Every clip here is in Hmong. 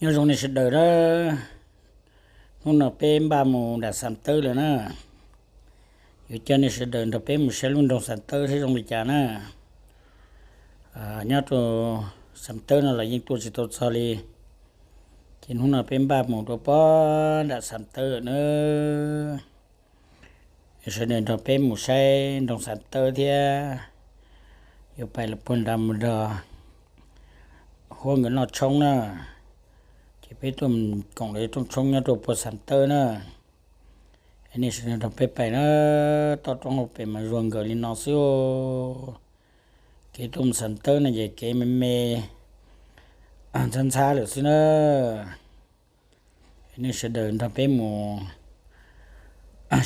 Nyob zoo nej sawv daws na, hnub no peb npaj mus nram Xam Tawb lawm na. Yuav coj nej sawv daws nrog peb mus saib lub nroog Xam Tawb seb zoo li cas na. Nyob rau Xam Tawb no los yeej tuaj tsis tau txog li, ces hnub no peb npaj mus rau pog nram Xam Tawb na. Sawv daws nrog peb mus saib nroog Xam Tawb thiab yuav pais los puag nrad mus nrog Huab nkawd noj tshoob na. Ces peb tuaj koom lawv rooj tshoob nyob rau puag Xam Tawb na. Nej sawv daws nrog peb pais na, toj roob hauv pes mas zuag nkawd li no xwb. Kev tuaj mus Xam Tawb no ces kev me me ntxhab ntxhab lawm xwb na. Nej sawv daws nrog peb mus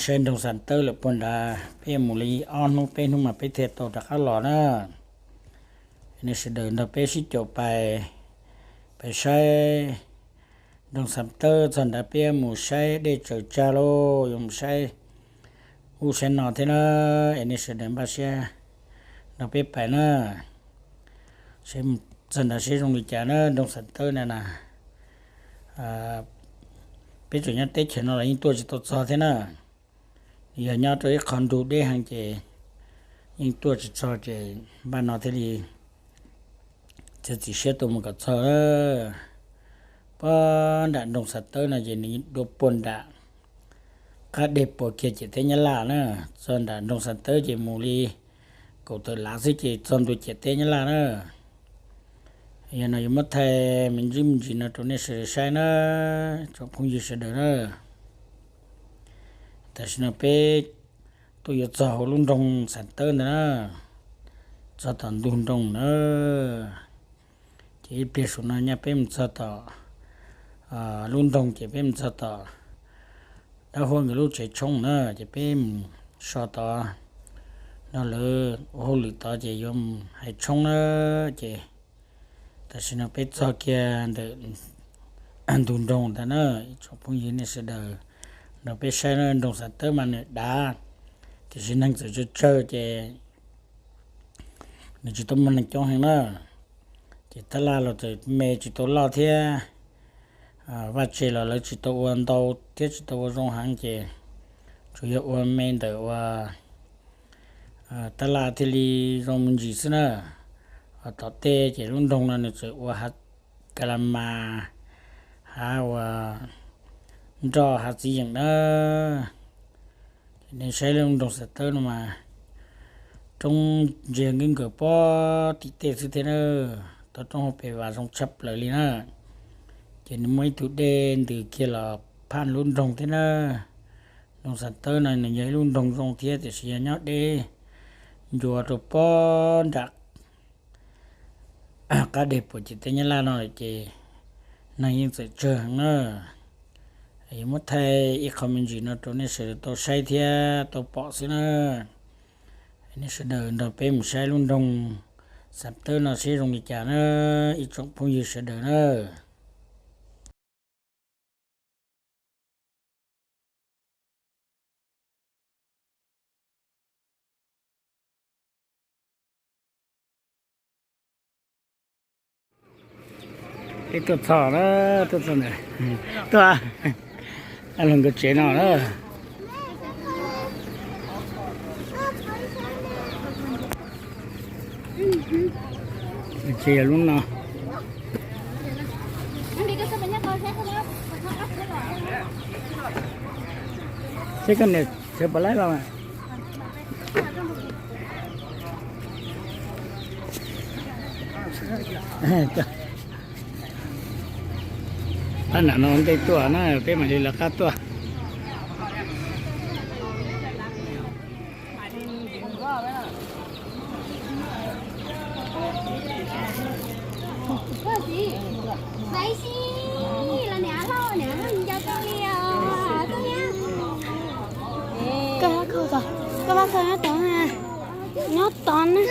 saib nroog Xam Tawb lawm puag nrad, peb mus li ob hnub peb hnub mas peb thiaj tau rov qab los na. Nej sawv daws nrog peb sib caum pais, pais saib nroog Xam Tawb, txog nrad peb mus saib dej tsaws tsag lauj, yuav mus saib ub saib no thiab na. Es nej sawv daws npaj siab nrog peb pais na. Txog nrad seb zoo li cas na, nroog Xam Tawb na na. Peb tseem nyob teb chaws no los yeej tuaj tsis tau txog thiab na. Yog nyob rau ib qho nrug deb heev ces yeej tuaj tsis txog, ces npaj no thiaj li txiav txim siab tuaj mus kom txog. Puag nram nroog Xam Tawb no ces nws dua puag nram qab deg puas kiag ciam teb Nyab Laj na. Txog nram nroog Xam Tawb ces mus li kaum tawm lav xwb ces txog ntua ciam teb Nyab Laj na. Yog no yuav muab thaij me ntsis me ntsis no rau nej sawv daws saib na, tsoom phooj ywg sawv daws na. Tam sim no peb tuaj yuav txog hauv lub nroog Xam Tawb ntawd na, txog tom ntug nroog na. Ces ib pliag saum no nyaj peb mus txog tom lub nroog ces peb mus txog tom dab huab nkawd lub tsev tshoob na, ces peb mus so tod, nrog lawv ua hauj lwm tod ces yuav mus hais tshoob na. Ces tam sim no peb txog kiag ntawm ntug nroog ntawd na, ib tsoom phooj ywg nej sawv daws nrog peb saib na, nroog Xam Tawb mas nws dav, tiam sis neeg txawm tsawg tsawg ces nws tsis tau muaj neeg coob heev na. Ces tab laj los txawm me tsis tau loj thiab, vaj tse los lawv tsis tau ua ntau thiab tsis tau ua zoo heev ces tsuas yog ua me ntawm ua tab laj thiaj li zoo me ntsis xwb na. Tom tej ces lub nroog no nws txawm ua hav ka la mas, hav ua nroj hav txiv yeem na. Nej saib lub nroog Xam Tawb no mas roob ntsia nkees nkaws pog tim tej xwb thiab na, toj roob hauv pes vam zoo tshaj plaws li na. Ces nws muaj ib tug dej ntws kiag los phaj lub nroog thiab na. Nroog Xam Tawb no nws yog ib lub nroog zoo thiab tiam sis yog nyob deb ncua rau pog nram qab deg puas ciam teb Nyab Laj no lawm ces neeg yeej txawm tsawg heev na. Yuav muab thaij ib qho me ntsis no rau nej sawv daws tau saib thiab tau pom xwb na. Nej sawv daws nrog peb mus saib lub nroog Xam Tawb no seb zoo li cas na, ib tsoom phooj ywg sawv daws na. Peb tuaj txog na, tuaj txog ntawm, tuaj, luag nkawd tsev no na. Ces yog lub no. Seb koj niam sawv pom laib los mas. Pab nram no ntej tuaj na, peb mam li lawv qab tuaj. Koj pab koj, koj pab koj nyob tod, nyob tod na.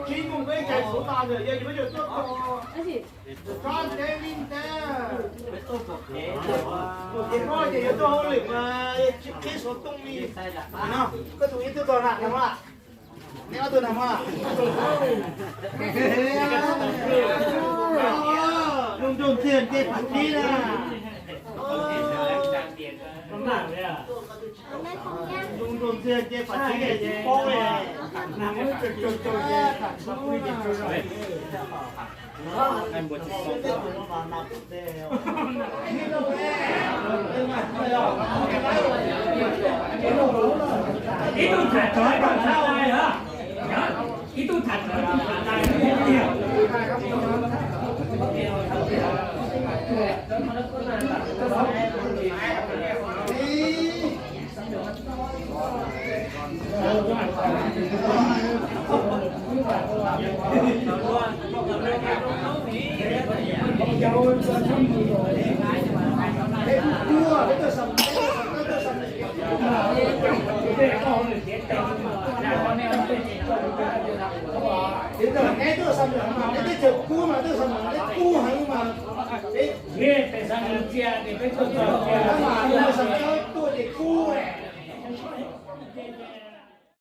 Tsis mus peb cais xov tas ntawm yog yus peb cov tuaj ko. Tsob ntev li ntev. Ces koj ces yuav tuaj hauj lwm mas tsis qhib xov tooj li. Koj tus ib tug tog na, nag hmo, neb ob tug nag hmo. Zoo nraug ntxiag nce pam tib na. Zoo nraug ntxiag nce pam tib tsis paub li. Ib tug tham tod ib tug tham dai os. Ib tug tham tod ib tug tham dai. Neb tuaj xam neb teb chaws kub mas tuaj xam neb kub heev mas. Peb xam neb tuaj ces kub lawm.